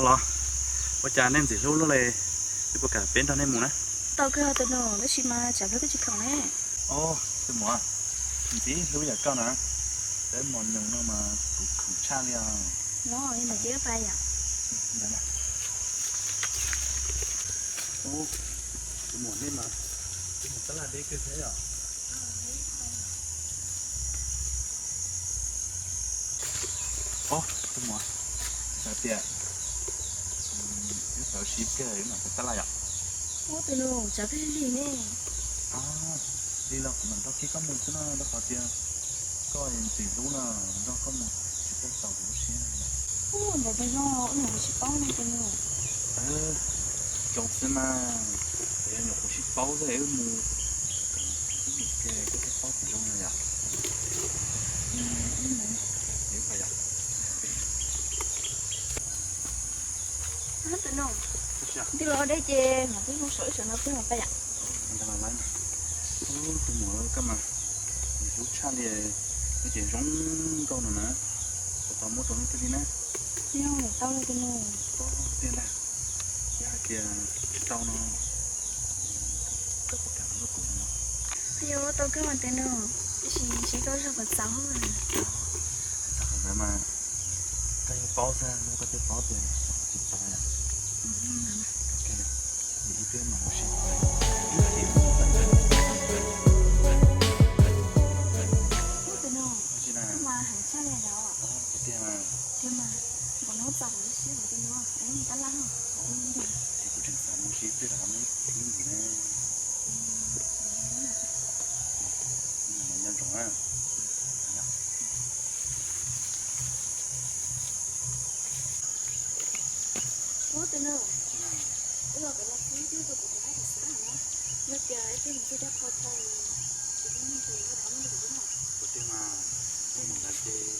Los, ua cas nej ntxim hlub luaj li, wb puas kam peb nrog nej mus na? Tau kawg tus nus, tab sis mas tsam Hlob twb tsis khoom ne. Os, tus muam, ntxim hlub yam koj na, peb mos nyoos no mas kuv khoom tshaj li os. No, mus cia pais yom. Tus muam, nej mas tus muam tab laj deb kawg thiab yom. Os, tus muam, xav tias wb sawv sib pliag wb mam tab laj yom. Ub, tus nus, tsam peb lig ne. Lig los kuv mam nrog kiag koj mus xwb na, rau qhov tias koj ntxim hlub na, nrog koj mus tsis txawj xaus kuv lub siab. Ub, ntawd tus no, ub, nyuam qhuav sib paub ne tus nus. Zoo xwb mas, yog nyuam qhuav sib paub xwb wb mus, wb mus ke koj thiaj paub tsis zoo na yom. Tus nus, twb los deb ces mam peb mus saum ib saum no peb mam pais yom. Tus muam, koj mas ntxim hlub tshaj li, wb ces zoo nkauj no na, puas tau muab rau leej twg li na? Yog tau tus nus. Tiag ntag, yog hais tias tsis tau no koj puas kam muab rau kuv no? Yog tau kawg mas tus nus, tiam sis ntshe koj zog kom txaus. Txog qhov ntawd mas koj yeej paub xwb, koj twb paub tias txog qhov tsis txaus yom. Ib pliag mam mus sib. Ub, tus nus, mas heev tshaj li os. Tiag mas, npaum no txaus kuv lub siab tus nus, tab laj. Ces kuv tseem xav mus sib pliag rau qhov muaj ib ntsis ne. Nco ntsoov na. Ub, tus nus, wb los pem no xwb twb rau kuv tus qaib tus xav na, yog tias ib pliag mus txog cov qhov chaw tsis muaj neeg ces koj thov muab rau kuv thiab na. Tiag mas, mus ntawd ces